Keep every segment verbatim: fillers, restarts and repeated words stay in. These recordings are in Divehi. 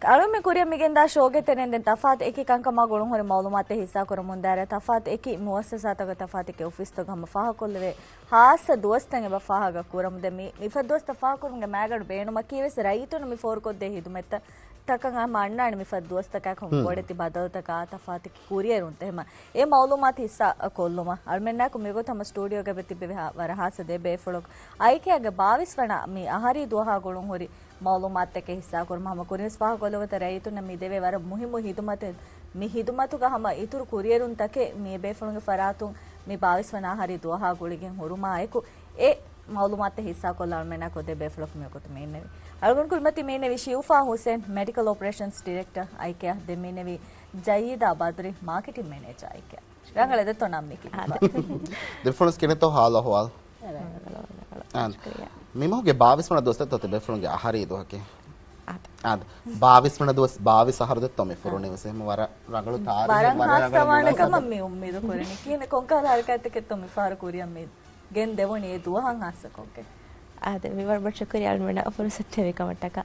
އަޅުމެ ކުރިއަށް މިގެންދާ ޝޯގެ ތެރެއިން ދެން ތަފާތު އެކި ކަންކަމާ ގުޅުންހުރި މައުލޫމާތެއް ހިއްސާކުރަމުންދާއިރަށް، ތަފާތު އެކި މުއައްސަސާތަކުގެ ތަފާތު އެކި އޮފީސްތަކުގަ ހަމަ ފާހަގަކޮށްލެވޭ ހާއްސަ ދުވަސްތައް އެބަ ފާހަގަ ކުރަމުން. ދެން މި، މިފަދަ ދުވަސްތައް ފާހަގަކުރުމުގެ މައިގަނޑު ބޭނުމަކީވެސް ރައްޔިތުންނަށް މި ފޯރުކޮށްދޭ ހިދުމަތްތައް ތަކަށް ހަމަ އަންނާނެ މިފަދަ ދުވަސްތަކާއެކު ހަމަ ބޮޑެތި ބަދަލުތަކާ ތަފާތު ކުރިއެރުންތައް ހަމަ އެ މައުލޫމާތު ހިއްސާ ކޮށްލުމަށް. އަޅުމެންނާއެކު މިގޮތަށް ހަމަ ސްޓޫޑިއޯގަ ތިއްބެވި ހާ-، ވަރަށް ހާއްސަ ދެ ބޭފުޅަކު. އައިކެއާގެ ބާވީސް ވަނަ މި އަހަރީ ދުވަހާ ގުޅުން ހުރި މައުލޫމާތުތަކެއް ހިއްސާކުރުމަށް ހަމަ ކުރިންވެސް ފާހަގަކޮށްލެވުނުތަ ރައްޔިތުންނަށް މި ދެވޭ ވަރަށް މުހިއްމު ހިދުމަތެއް. މި ހިދުމަތުގަ ހަމަ އިތުރު ކުރިއެރުންތަކެއް މި ބޭފުޅުންގެ ފަރާތުން މި ބާވީސް ވަނަ އަހަރީ ދުވަހާ ގުޅިގެން ހުރުމާއެކު އެ މައުލޫމާތުތައް ހިއްސާކޮށްލާ އަޅުމެންނާ ކޮށްދޭ ބޭފުޅަކު މިވަގުތު މި އިންނެވި. އަޅުގަނޑު ކުރިމަތީ މި އިންނެވި ޝިއުފާ ހުސެން، މެޑިކަލް އޮޕަރޭޝަންސް ޑިރެކްޓަރ އައިކެއާ. ދެން މި އިންނެވި ޖައީދާ ބަދްރި، މާކެޓިން މެނޭޖަރ އައިކެއާ. ރަނގަޅަށް ދެއްތޯ ނަން މި ކިޔުން. ދެފުޅުން ކިނެތޯ ހާލު އަހުވާލު؟ އާނ. މިމަހުގެ ބާވީސް ވަނަ ދުވަސް ދެއްތޯ ތިބޭފުޅުންގެ އަހަރީ ދުވަހަކީ؟ އާނ. ބާވީސް ވަނަ ދުވަސް، ބާވީސް އަހަރު ދެއްތޯ މި ފުރުނީ ވެސް. އެހެން ވަރަށް ރަނގަޅު ތާރީހެއް، ވަރަށް ރަނގަޅު ހާއްސަވާނެ ކަމަށް މި އުއްމީދު ކުރަނީ. ކިހިނެއް ކޮންކަހަލަ ހަރަކާތްތަކެއްތޯ މި ފަހަރު ކުރިއަށް މި ގެން ދެވުނީ އެ ދުވަހަށް ހާއްސަކޮށްގެން؟ އާދެ، މި ވަރަށް ބޮޑަށް ޝުކުރިއްޔާ އަޅުމެންނަށް ފުރުސަތު ދެއްވި ކަމަށްޓަކާ.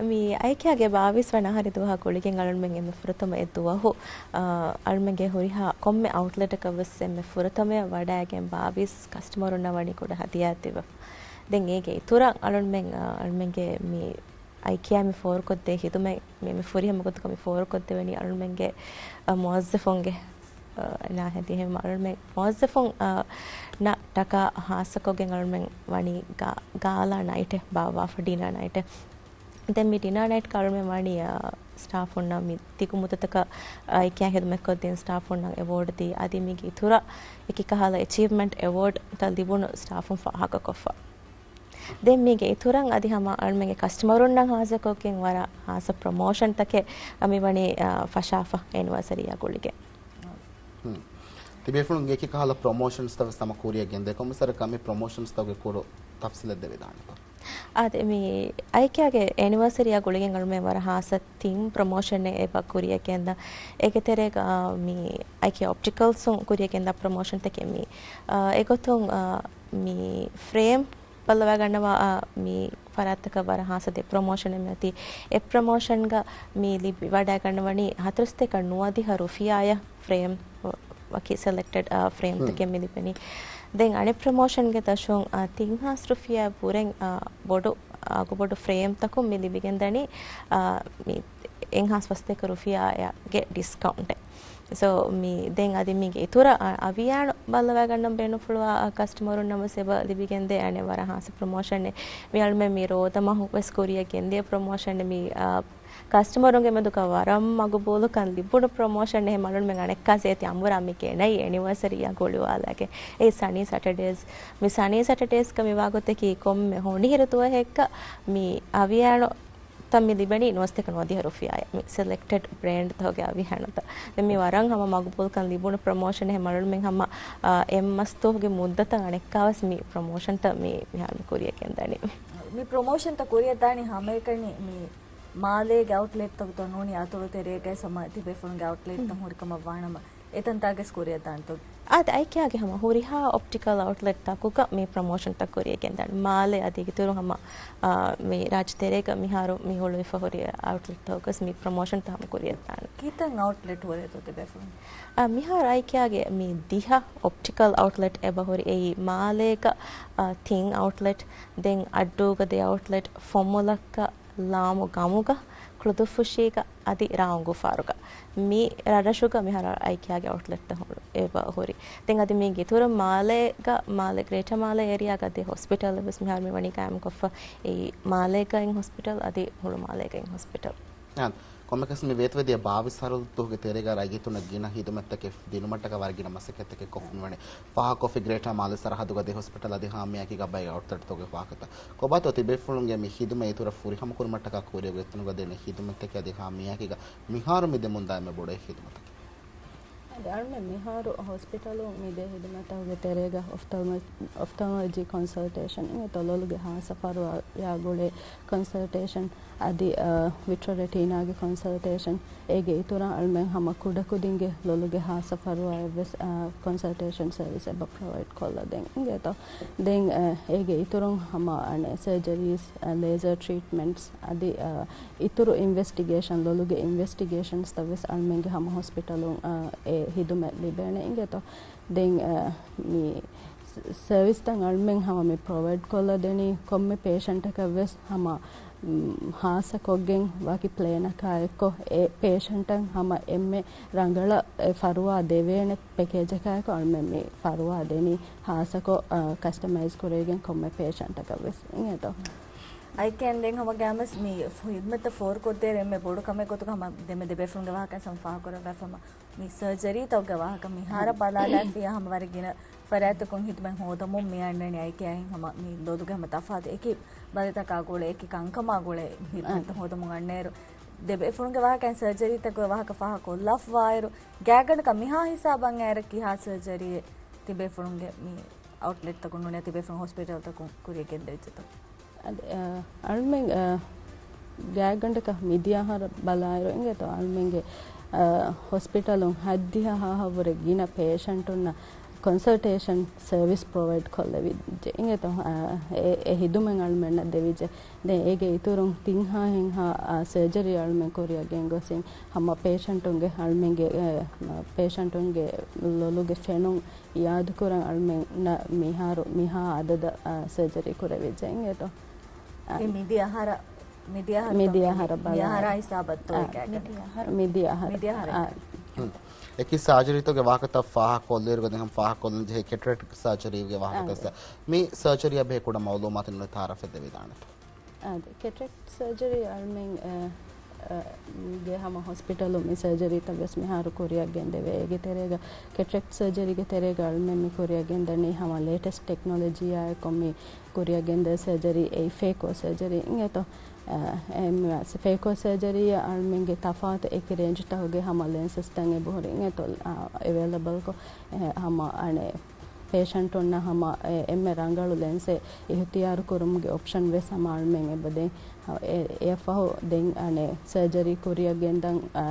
މި އައިކެއާގެ ބާވީސް ވަނަ އަހަރީ ދުވަހާ ގުޅިގެން އަޅުމެން އެންމެ ފުރަތަމަ އެ ދުވަހު، އާ، އަޅުމެންގެ ހުރިހާ ކޮންމެ އައުޓްލެޓަކަށް ވެސް އެންމެ ފުރަތަމަޔަށް ވަޑައިގެން ބާވީސް ކަސްޓަމަރުންނަށް ވަނީ ކުޑަ ހަދިޔާ ދެއްވަފަ. ދެން އޭގެ އިތުރަށް އަޅުމެން، އާ، އަޅުމެންގެ މި އައިކެއާ މި ފޯރުކޮށްދޭ ހިދުމަތް މި، މި ފުރިހަމަ ގޮތަކަށް މި ފޯރުކޮށްދެވެނީ އަޅުމެންގެ، އަ، މުވައްޒަފުންގެ، އަ، ނާހެދި ހެމަ އަޅުމެން މުވައްޒަފުން، އަ، ނަށް ޓަކާ ހާއްސަކޮށްގެން އަޅުމެން ވަނީ ގާ-، ގާލާ ނައިޓެއް ބާއްވާފަ، ޑިނާ ނައިޓެއް. ދެން މި ޑިނާ ނައިޓްގަ އަޅުމެން ވަނީ، އަ، ސްޓާފުންނަށް މި ދިގު މުއްދަތަކަށް އައިކެއާ ހިދުމަތްކޮށްދިން ސްޓާފުންނަށް އެވޯޑް ދީ، އަދި މީގެ އިތުރަށް އެކި ކަހަލަ އެޗީވްމަންޓް އެވޯޑްތައް ލިބުނު ސްޓާފުން ފާހަގަކޮށްފަ. ދެން މީގެ އިތުރަށް އަދި ހަމަ އަޅުމެންގެ ކަސްޓަމަރުންނަށް ހާއްސަކޮށްގެން ވަރަށް ހާއްސަ ޕްރޮމޯޝަންތަކެއް މިވަނީ، އާ، ފަށާފަ އެނިވަރސަރީއާ ގުޅިގެން. ހުން. ތިބޭފުޅުންގެ އެކި ކަހަލަ ޕްރޮމޯޝަންސްތައް ވެސް ހަމަ ކުރިއަށް ގެންދޭ. ކޮންމެސް ވަރަކަށް މި ޕްރޮމޯޝަންސްތަކުގެ ކުރު ތަފްސީލެއް ދެވިދާނެތޯ؟ އާދެ، މި އައިކެއާގެ އެނިވަރސަރީއާ ގުޅިގެން އަޅުމެން ވަރަށް ހާއްސަ ތިން ޕްރޮމޯޝަނެއް އެބަ ކުރިއަށް ގެންދާ. އޭގެ ތެރޭގަ، އާ، މި އައިކެ އޮޕްޓިކަލްސުން ކުރިއަށް ގެންދާ ޕްރޮމޯޝަންތަކެއް މި. އާ، އެގޮތުން، އާ، މި ފްރޭމް ބައްލަވާގަންނަވާ، އާ، މި ފަރާތްތަކަށް ވަރަށް ހާއްސަ ދެ ޕްރޮމޯޝަނެއް މިއޮތީ. އެއް ޕްރޮމޯޝަންގަ މި ލިބި ވަޑައިގަންނަވަނީ ހަތަރުސަތޭކަ ނުވަދިހަ ރުފިޔާއަށް ފްރޭމް ވަކި ސެލެކްޓެޑް، އާ، ފްރޭމްތަކެއް މި ލިބެނީ. ދެން އަނެއް ޕްރޮމޯޝަންގެ ދަށުން، އާ، ތިން ހާސް ރުފިޔާ ބުރެން، އާ، ބޮޑު، އާ، އަގުބޮޑު ފްރޭމްތަކުން މި ލިބިގެންދަނީ، އާ، މި އެއް ހާސް ފަސްތޭކަ ރުފިޔާގެ ޑިސްކައުންޓެއް. ސޯ، މި ދެން އަދި މީގެ އިތުރަށް، އަ، އަވިޔާނު ބައްލަވާގަންނަން ބޭނުންފުޅުވާ، އަ، ކަސްޓަމަރުންނަށް ވެސް އެބަ ލިބިގެންދޭ އަނެއް ވަރަށް ހާއްސަ ޕްރޮމޯޝަނެއް. މި އަޅުމެން މި ރޯދަ މަހު ވެސް ކުރިއަށް ގެންދިޔަ ޕްރޮމޯޝަނެއް. މި، އަ، ކަސްޓަމަރުންގެ މެދުގަ ވަރަށް މަގުބޫލުކަން ލިބުނު ޕްރޮމޯޝަނެއް. އެހެން އަޅުމެން އަނެއްކާ ޒޭތި އަނބުރާ މި ގެނައީ އެނިވަރސަރީއާ ގުޅިވާލާގެން. އެއީ ސަނީ ސެޓަޑޭސް. މި ސަނީ ސެޓަޑޭސްގަ މި ވާގޮތަކީ ކޮންމެ ހޮނިހިރު ދުވަހެއްގަ މި އަވިޔާނު ތައް މި ލިބެނީ ނުވަސްތޭކަ ނުވަދިހަ ރުފިޔާއެއް. މި ސެލެކްޓެޑް ބްރޭންޑްތަކުގެ އަވިހަނުތައް. ދެން މި ވަރަށް ހަމަ މަގުބޫލްކަން ލިބުނު ޕްރޮމޯޝަނެއް. އެހެން އަޅުމެން ހަމަ، އާ، އެއް މަސް ދުވަހުގެ މުއްދަތަށް އަނެއްކާވެސް މި ޕްރޮމޯޝަންތައް މި މިހާރު މި ކުރިއަށް ގެންދަނީ. މި ޕްރޮމޯޝަންތައް ކުރިއަށް ދާނީ ހަމައެކަނި މި މާލޭގެ އައުޓްލެޓްތަކުގަ ނޫނީ އަތޮޅު ތެރޭގައި ހަމަ ތިބޭފުޅުންގެ އައުޓްލެޓްތައް ހުރިކަމަށް ވާނަމަ، އެތަންތާގަސް ކުރިއަށްދާނެތޯ؟ އާދެ، އައިކެއާގެ ހަމަ ހުރިހާ އޮޕްޓިކަލް އައުޓްލެޓްތަކުގަ މި ޕްރޮމޯޝަންތައް ކުރިއަށް ގެންދާނެ. މާލެ އަދި އިތުރު ހަމަ، އާ، މި ރާއްޖެ ތެރޭގަ މިހާރު މި ހުޅުވިފަ ހުރި އައުޓްލެޓްތަކުގަސް މި ޕްރޮމޯޝަންތައް ހަމަ ކުރިއަށްދާނެ. ކިތައް އައުޓްލެޓް ހުރޭތޯ ތިބޭފުޅުން؟ އާ، މިހާރު އައިކެއާގެ މި ދިހަ އޮޕްޓިކަލް އައުޓްލެޓް އެބަހުރި. އެއީ މާލޭގަ، އާ، ތިން އައުޓްލެޓް، ދެން އައްޑޫގަ ދެ އައުޓްލެޓް، ފޮމުލައްކަ، ލާމު ގަމުގަ، ކުޅުދުއްފުށީގަ އަދި ރ. އުނގޫފާރުގަ. މި ރަށްރަށުގަ މިހާރު އައިކެއާގެ އައުޓްލެޓްތައް ހު-، އެބަ ހުރި. ދެން އަދި މީގެ އިތުރަށް މާލޭގަ، މާލެ، ގްރޭޓަ މާލެ އޭރިއާގަ ދެ ހޮސްޕިޓަލް ވެސް މިހާރު މި ވަނީ ގާއިމްކޮށްފަ. އެއީ މާލޭގައި ހޮސްޕިޓަލް އަދި ހުޅުމާލޭގައި ހޮސްޕިޓަލް. އާނ. ކޮންމެކަސް މި ވޭތުވެދިޔަ ބާވީސް އަހަރު ދުވަހުގެ ތެރޭގަ ރައްޔިތުންނަށް ގިނަ ހިދުމަތްތަކެއް ދިނުމަށްޓަކާ ވަރަށް ގިނަ މަސައްކަތްތަކެއް ކޮށްފަ މިވަނީ. ފާހަގަކޮށްފި ގްރޭޓާ މާލެ ސަރަހައްދުގަ ދެ ހޮސްޕިޓަލް އަދި ހާމަޔާއެކީގަ ބައެއް އައުޓްލެޓްތަކުގެ ވާހަކަތައް. ކޮބާތޯ ތިބޭފުޅުންގެ މި ހިދުމަތް އިތުރަށް ފުރިހަމަކުރުމަށްޓަކާ ކުރިއަށް ގޮތްތަނުގަ ދޭނެ ހިދުމަތްތަކެއް އަދި ހާމަޔާއެކީގަ މިހާރު މި ދެމުންދާ އެންމެ ބޮޑު ހިދުމަތަކީ؟ އަޅުމެން މިހާރު ހޮސްޕިޓަލުން މިދޭ ހިދުމަތްތަކުގެ ތެރޭގަ އޮފްތަލްމޮ-، އޮފްތަލްމޮލޮޖީ ކޮންސަލްޓޭޝަން އިނގޭތޯ، ލޮލުގެ ހާއްސަ ފަރުވާއާ ގުޅޭ ކޮންސަލްޓޭޝަން އަދި، އަ، ވިޓްރޯރެޓީނާގެ ކޮންސަލްޓޭޝަން. އޭގެ އިތުރަށް އަޅުމެން ހަމަ ކުޑަކުދިންގެ ލޮލުގެ ހާއްސަ ފަރުވާއަށްވެސް، އަ، ކޮންސަލްޓޭޝަން ސަރވިސް އެބަ ޕްރޮވައިޑް ކޮށްލަދޭން އިނގޭތޯ. ދެން، އަ، އޭގެ އިތުރުން ހަމަ އަނެއް ސަރޖަރީސް، އަ، ލޭޒަރ ޓްރީޓްމަންޓްސް އަދި، އަ، އިތުރު އިންވެސްޓިގޭޝަން، ލޮލުގެ އިންވެސްޓިގޭޝަންސްތައް ވެސް އަޅުމެންގެ ހަމަ ހޮސްޕިޓަލުން، އަ، އެ ހިދުމަތް ލިބޭނެ އިނގޭތޯ. ދެން، އަ، މި ސަ-، ސަރވިސްތައް އަޅުމެން ހަމަ މި ޕްރޮވައިޑް ކޮށްލަދެނީ ކޮންމެ ޕޭޝަންޓަކަށް ވެސް ހަމަ، މް، ހާއްސަކޮށްގެން ވަކި ޕްލޭނަކާ އެއްކޮށް، އެ ޕޭޝަންޓަށް ހަމަ އެންމެ ރަނގަޅަށް އެ ފަރުވާ ދެވޭނެ ޕެކޭޖަކާއެކު އަޅުމެން މި ފަރުވާ ދެނީ ހާއްސަކޮށް، އަ، ކަސްޓަމައިޒް ކުރެވިގެން ކޮންމެ ޕޭޝަންޓަކަށް ވެސް އިނގޭތޯ. އައިކޭން ދެން ހަމަ ގާމަސް މި ހިދުމަތްތައް ފޯރުކޮށްދޭ އެންމެ ބޮޑު ކަމެއް ގޮތުގަ ހަމަ ދެންމެ ދެބޭފުޅުންގެ ވާހަކަ ހަމަ ފާހަގަކުރައްވާފަ ހަމަ މި ސަރޖަރީތަކުގެ ވާހަކަ މިހާރަށް ބަލާލާފިޔާ ހަމަ ވަރަށް ގިނަ ފަރާތްތަކުން ހިދުމަތް ހޯދަމުން މި އަންނަނީ އައިކޭ އައި ހަމަ މި ލޮލުގެ ހަމަ ތަފާތު އެކި ބަލިތަކާ ގުޅޭ އެކި ކަންކަމާ ގުޅޭ ހިދުމަތްތައް ހޯދަމުން އަންނައިރު، ދެބޭފުޅުންގެ ވާހަކައިން ސަރޖަރީތަކުގެ ވާހަކަ ފާހަގަކޮށްލަފަވާއިރު، ގާތްގަނޑަކަށް މިހާ ހިސާބަށް އައިރަށް ކިހާ ސަރޖަރީއެއް ތިބޭފުޅުންގެ މި އައުޓްލެޓްތަކުން ނޫނީ ތިބޭފުޅުން ހޮސްޕިޓަލްތަކުން ކުރިޔަށް ގެންދެވިއްޖެތޯ؟ އަދި، އަ، އަޅުމެން، އަ، ގާތްގަނޑަކަށް މިދިޔަ އަހަރަށް ބަލާއިރު އިނގޭތޯ، އަޅުމެންގެ، އަ، ހޮސްޕިޓަލުން ހައްދިހަ ހާހަށްވުރެ ގިނަ ޕޭޝަންޓުންނަށް ކޮންސަލްޓޭޝަން ސަރވިސް ޕްރޮވައިޑް ކޮށްލެވިއްޖެ އިނގޭތޯ، އަ، އެ، އެ ހިދުމަތް އަޅުމެންނަށް ދެވިއްޖެ. ދެން އޭގެ އިތުރުން ތިން ހާ ހެންހާ، އަ، ސަރޖަރީ އަޅުމެން ކުރިއަށް ގެންގޮސް ހަމަ ޕޭޝަންޓުންގެ އަޅުމެންގެ، އެ، ޕޭޝަންޓުންގެ ލޮލުގެ ފެނުން އިއާދަކުރަން އަޅުމެންނަށް މިހާރު މިހާ އަދަދަށް، އަ، ސަރޖަރީ ކުރެވިއްޖެ އިނގޭތޯ. އަ، މިދިޔަ އަހަރަށް، މިދިޔަ އަހަރަށް މިދިޔަ ބަލާ. މިދިޔަ އަހަރާ ހިސާބަށްތޯ އެކައިގަނޑަކަށް؟ މިދިޔަ އަހަރަށް. މިދިޔަ އަހަރަށް. އަ، އެކި ސާޖަރީތަކުގެ ވާހަކަތައް ފާހަގަކޮށްލިއިރު ދެން ހަމަ ފާހަގަކޮށްލަން ޖެހޭ ކެޓްރެކްޓް ސާޖަރީގެ ވާހަކަތައް. މި ސާޖަރީއާ ބެހޭ ކުޑަ މައުލޫމާތެއް ނޫނީ ތައާރަފެއް ދެވިދާނެތަ؟ އާދެ، ކެޓްރެކްޓް ސަރޖަރީ އަޅުމެން، އަ، އަ، ގެ ހަމަ ހޮސްޕިޓަލު މި ސަރޖަރީތައް ވެސް މިހާރު ކުރިއަށް ގެންދެވޭ. އޭގެ ތެރޭގަ ކެޓްރެކްޓް ސަރޖަރީގެ ތެރޭގަ އަޅުމެން މި ކުރިއަށް ގެންދަނީ ހަމަ ލޭޓެސްޓް ޓެކްނޮލޮޖީއާ އެއްކޮށް މި ކުރިއަށް ގެންދޭ ސަރޖަރީ އެއީ ފޭކޯ ސަރޖަރީ އިނގޭތޯ. އަ، އެ މި ފޭކޯ ސަރޖަރީއަށް އަޅުމެންގެ ތަފާތު އެކި ރޭންޖްތަކުގެ ހަމަ ލެންސަސްތައް އެބަހުރި އިނގޭތޯ، އަ، އެވޭލަބަލްކޮށް، އެ، ހަމަ އަނެއް ޕޭޝަންޓުންނަށް ހަމަ އެ، އެންމެ ރަނގަޅު ލެންސެއް އިހުތިޔާރު ކުރުމުގެ އޮޕްޝަން ވެސް ހަމަ އަޅުމެން އެބަދޭ. އެ، އެއަށްފަހު ދެން އަނެއް ސަރޖަރީ ކުރިއަށް ގެންދަން، އަ،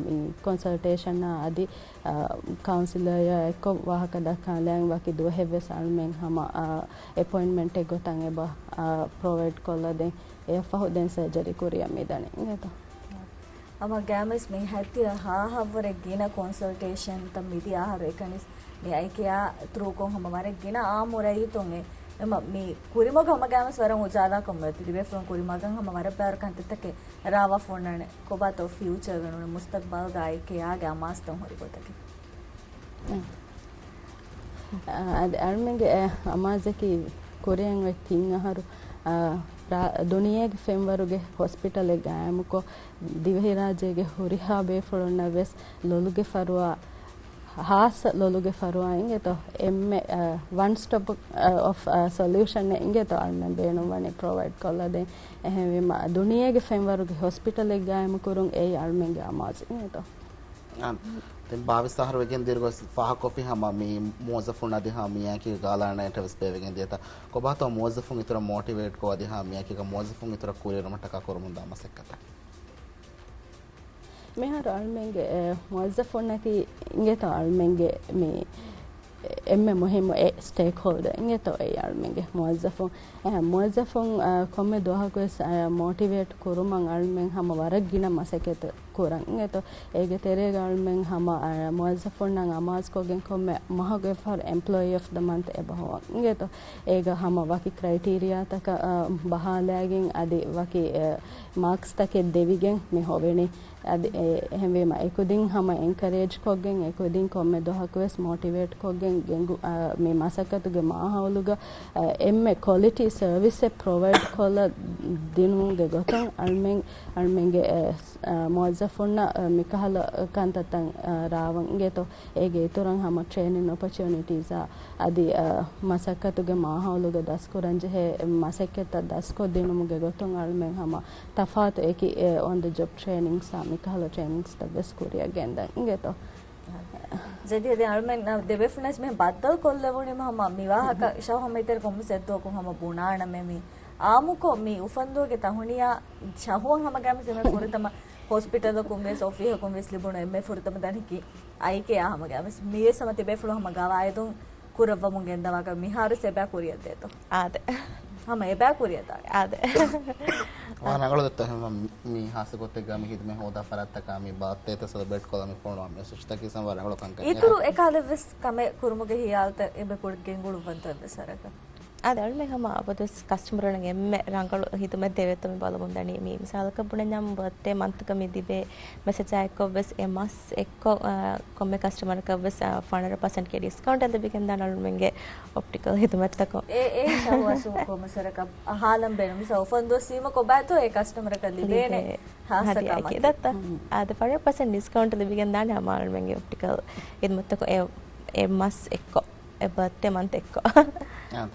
މި ކޮންސަލްޓޭޝަނާ އަދި، އަ، ކައުންސިލަރ އެއްކޮށް ވާހަކަ ދައްކާލައިން ވަކި ދުވަހެއް ވެސް އަޅުމެން ހަމަ، އަ، އެޕޮއިންޓްމަންޓެއް ގޮތަށް އެބަ، އަ، ޕްރޮވައިޑް ކޮށްލަދޭ. އެއަށްފަހު ދެން ސަރޖަރީ ކުރިއަށް މިދަނީ އިނގޭތޯ. ހަމަ ގާމިސް މި ހައްދިހަ ހާހަށްވުރެ ގިނަ ކޮންސަލްޓޭޝަންތައް މިދިޔަ އަހަރު އެކަނިސް މި އައިކެއާ ތްރޫކޮށް ހަމަ ވަރަށް ގިނަ އާއްމު ރައްޔިތުން އެ، އެމަ މި ކުރިމަގު ހަމަ ގާމިސް ވަރަށް އުޖާލާކޮށް މިއޮތީ. ތިބޭފުޅުން ކުރިމަގަށް ހަމަ ވަރަށް ބައިވަރު ކަންތައްތަކެއް ރާވާފަ އޮންނާނެ. ކޮބާތޯ ފިއުޗަރގަ ނޫނީ މުސްތަގްބަލްގަ އައިކެއާގެ އަމާޒުތައް ހުރި ގޮތަކީ؟ އަ، އަދި އަޅުމެންގެ، އެ، އަމާޒަކީ ކުރިއަށް އޮތް ތިން އަހަރު، އަ، ރާ-، ދުނިޔޭގެ ފެންވަރުގެ ހޮސްޕިޓަލެއް ގާއިމުކޮށް، ދިވެހިރާއްޖޭގެ ހުރިހާ ބޭފުޅުންނަށް ވެސް ލޮލުގެ ފަރުވާ ހާއްސަ ލޮލުގެ ފަރުވާ އިނގޭތޯ، އެންމެ، އަ، ވަން ސްޓޮޕް، އަ، އޮފް، އަ، ސޮލިއުޝަނެއް އިނގޭތޯ އަޅުމެން ބޭނުންވަނީ ޕްރޮވައިޑް ކޮށްލަދޭން. އެހެންވީމަ، ދުނިޔޭގެ ފެންވަރުގެ ހޮސްޕިޓަލެއް ގާއިމުކުރުން އެއީ އަޅުމެންގެ އަމާޒު އިނގޭތޯ. އާނ. ދެން ބާވީސް އަހަރު ވެގެން ދިރިގޮސް ފާހަގަކޮށްފި ހަމަ މި މުވައްޒަފުން އަދި ހަމަ މިއާއެކީ ގާލާނައަށްޓަވެސް ބޭވެގެން ދިޔަތަ؟ ކޮބާތޯ މުވައްޒަފުން އިތުރަށް މޯޓިވޭޓްކޮށް އަދި ހަމަ މިއާއެކީގަ މުވައްޒަފުން އިތުރަށް ކުރިއެރުމަށްޓަކާ ކުރަމުންދާ މަސައްކަތަށް؟ މިހާރު އަޅުމެންގެ، އެ، މުވައްޒަފުންނަކީ އިނގޭތޯ އަޅުމެންގެ މި އެންމެ މުހިއްމު އެ ސްޓޭކްހޯލްޑަރ އިނގޭތޯ އެއީ އަޅުމެންގެ މުވައްޒަފުން. އެ، މުވައްޒަފުން، އަ، ކޮންމެ ދުވަހަކުވެސް، އަ، މޯޓިވޭޓް ކުރުމަށް އަޅުމެން ހަމަ ވަރަށް ގިނަ މަސައްކަތް ކުރަން އިނގޭތޯ. އޭގެ ތެރޭގަ އަޅުމެން ހަމަ، އަ، މުވައްޒަފުންނަށް އަމާޒުކޮށްގެން ކޮންމެ މަހަކު އެއްފަހަރު އެމްޕްލޯއީ އޮފް ދަ މަންތް އެބަ ހޮވަން އިނގޭތޯ. އޭގަ ހަމަ ވަކި ކްރައިޓީރިއާތަކަށް، އަ، ބަހާލައިގެން އަދި ވަކި، އެ، މާކްސްތަކެއް ދެވިގެން މި ހޮވެނީ. އަދި އެ، އެހެންވީމަ އެކުދިން ހަމަ އެންކަރޭޖް ކޮށްގެން އެކުދިން ކޮންމެ ދުވަހަކުވެސް މޯޓިވޭޓް ކޮށްގެން ގެންގު-، އަ، މި މަސައްކަތުގެ މާހައުލުގަ، އަ، އެންމެ ކޮލިޓީ ސަރވިސްއެއް ޕްރޮވައިޑް ކޮށްލަ ދިނުމުގެ ގޮތުން އަޅުމެން، އަޅުމެންގެ، އެ، އަ، މުވައްޒަފުންނަށް، އަ، މިކަހަލަ ކަންތައްތައް، އަ، ރާވަން އިނގޭތޯ. އޭގެ އިތުރަށް ހަމަ ޓްރޭނިން އޮޕޮޗުނިޓީސްއާ އަދި، އަ، މަސައްކަތުގެ މާހައުލުގަ ދަސްކުރަންޖެހޭ މަސައްކަތްތައް ދަސްކޮށްދިނުމުގެ ގޮތުން އަޅުމެން ހަމަ ތަފާތު އެކި، އެ، އޮން ދަ ޖޮބް ޓްރޭނިންގްސްއާ މިކަހަލަ ޓްރޭނިންގްސްތައް ވެސް ކުރިއަށް ގެންދަން އިނގޭތޯ. ޖެޑީ އަޅުމެން ދެބޭފުޅުންވެސް މިހެން ބައްދަލު ކޮށްލެވުނީމަ ހަމަ މި ވާހަކަ ޝަހު ހަމަ އިތުރަށް ކޮންމެސް އެއްދުވަހަކު ހަމަ ބުނާނަމޭ މި އާއްމުކޮށް މި އުފަންދުވަހުގެ ތަހުނިޔާ ޝަހު ހަމަ ގައިމު ފުރަތަމަ ހޮސްޕިޓަލަކުން ވެސް އޮފީހަކުން ވެސް ލިބުނު އެންމެ ފުރަތަމަ ދަނެކި އައިކެއާ ހަމަ ގައިމު މިވެސް ހަމަ ތިބޭފުޅުން ހަމަ ގަވާއިދުން ކުރައްވަމުން ގެންދަވާކަށް މިހާރު ސެބާ ކުރިއަށް ދޭތޯ؟ އާދެ. ހަމަ އެބާ ކުރިއަށް ދާ. އާދެ. ވާ ރަނގަޅު ދެއްތޯ ހަމަ މި ހާއްސަ ގޮތެއްގަ މި ހިދުމަތް ހޯދާ ފަރާތްތަކާ މި ބާތްތޭތަ ސެލެބްރޭޓް ކޮށްލާ މި ފޮނުވާ މެސެޖްތަކީ ސަމް ވާ ރަނގަޅު ކަންކަން. އިތުރު އެކަހަލަ ވެސް ކަމެއް ކުރުމުގެ ހިޔާލުތައް އެބަ ކުރި ގެންގުޅުއްވަންތޯ އެއްވެސް ވަރަކަށް؟ އާދެ އަޅުމެން ހަމަ އަބަދުވެސް ކަސްޓަމަރުން އެންމެ ރަނގަޅު ހިދުމަތް ދެވޭތޯ މި ބަލަމުން ދަނީ. މި މިސާލަކަށް ބުނަންޏާ ބައްތޭ މަންތުގަ މި ދިބޭ މެސެޖާ އެއްކޮށް ވެސް އެ މަސް އެއްކޮށް، އާ، ކޮންމެ ކަސްޓަމަރަކަށް ވެސް، އާ، ފަނަރަ ޕަސެންޓްގެ ޑިސްކައުންޓެއް ލިބިގެންދާނެ އަޅުމެންގެ އޮޕްޓިކަލް ހިދުމަތްތަކުން. އެ، އެ ޝަހު އަސު ކޮމެސަރަކަށް ހާލަން ބޭނުން މިސާ އުފަންދުވަސް ވީމަ ކޮބާތޯ އެ ކަސްޓަމަރަކަށް ލިބޭނެ ހާއްސަ ކަމަކީ. ދައްތަ؟ އާދެ ފަނަރަ ޕަސެންޓް ޑިސްކައުންޓް ލިބިގެންދާނެ ހަމަ އަޅުމެންގެ އޮޕްޓިކަލް ހިދުމަތްތަކުން އެ، އެ މަސް އެއްކޮށް. އެ ބައްތެ މަންތެއްކޮ.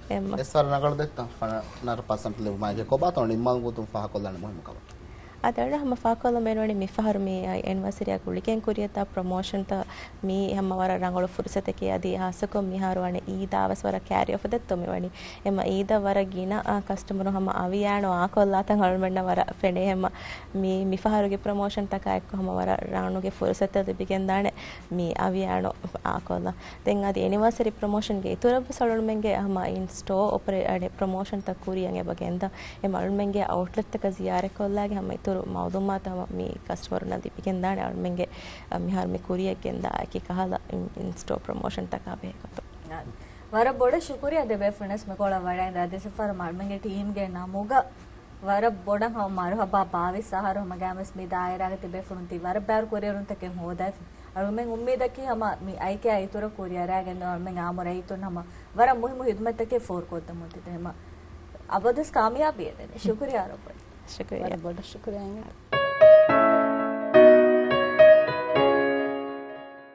އެއް މަ. އެސް ވަރަށް ރަނގަޅު ދެއްތަ ފަނަރަ ޕަސެންޓް ލިބުމާއެކޭ ކޮބާތޯ ނިންމާލުން ގޮތުން ފާހަގަކޮށްލާނެ މުހިއްމު ކަމަކީ. އާދެ އަޅުގަނޑު ހަމަ ފާހަގަކޮށްލަން ބޭނުންވަނީ މި ފަހަރު މި އެނިވަރސަރީއާ ގުޅިގެން ކުރިއަށްދާ ޕްރޮމޯޝަންތައް މީ ހަމަ ވަރަށް ރަނގަޅު ފުރުސަތެކޭ އަދި ހާއްސަކޮށް މިހާރު ވަނީ އީދާ ވެސް ވަރަށް ކާރިއޮފަ ދެއްތޯ މި ވަނީ. އެމަ އީދަށް ވަރަށް ގިނަ، އާ، ކަސްޓަމަރު ހަމަ އަވިޔާނު އާކޮށްލާތަން އަޅުމެންނަށް ވަރަށް ފެނޭ ހަމަ މި، މި ފަހަރުގެ ޕްރޮމޯޝަންތަކާ އެއްކޮށް ހަމަ ވަރަށް ރާނުގެ ފުރުސަތެއް ލިބިގެންދާނެ މި އަވިޔާނު އާކޮށްލާ. ދެން އަދި އެނިވަރސަރީ ޕްރޮމޯޝަންގެ އިތުރަށްވެސް އަޅުމެންގެ ހަމަ އިން ސްޓޯ އޮޕަރޭ، އަނެއް ޕްރޮމޯޝަންތައް ކުރިއަށް އެބަ ގެންދާ. އެމަ އަޅުމެންގެ އައުޓްލެޓްތަކަށް ޒިޔާރަތްކޮށްލާގެ ހަމަ އިތުރު މައުލޫމާތު ހަމަ މި ކަސްޓަމަރުންނަށް ލިބިގެންދާނެ އަޅުމެންގެ، އަ، މިހާރު މި ކުރިއަށް ގެންދާ އެކި ކަހަލަ އިން، އިން ސްޓޯ ޕްރޮމޯޝަންތަކާ ބެހޭގޮތުން. ވަރަށް ބޮޑަށް ޝުކުރިއްޔާ ދެބޭފުޅުންނަށް މިކޮޅަށް ވަޑައިގެން އަދި ސަފަރު އަޅުމެންގެ ޓީމްގެ ނަމުގަ ވަރަށް ބޮޑަށް ހަމަ މަރުހަބާ ބާވީސް އަހަރު ހަމަ ގައިމުވެސް މި ދާއިރާގަ ތިބޭފުޅުން ތި ވަރަށް ބާރު ކުރިއެރުންތަކެއް ހޯދައިފި. އަޅުމެން އުއްމީދަކީ ހަމަ މި އައިކެއާ އިތުރަށް ކުރިއަރާގެން އަޅުމެން އާއްމު ރައްޔިތުން ހަމަ ވަރަށް މުހިއްމު ހިދުމަތްތަކެއް ފޯރުކޮށްދެމުން ތި ހަމަ އަބަދުވެސް ކާމިޔާބީ އެދެނީ. ޝުކުރިއްޔާ ރޮބަޓް. ޝުކުރިއްޔާ. ވަރަށް ބޮޑަށް ޝުކުރިއްޔާ.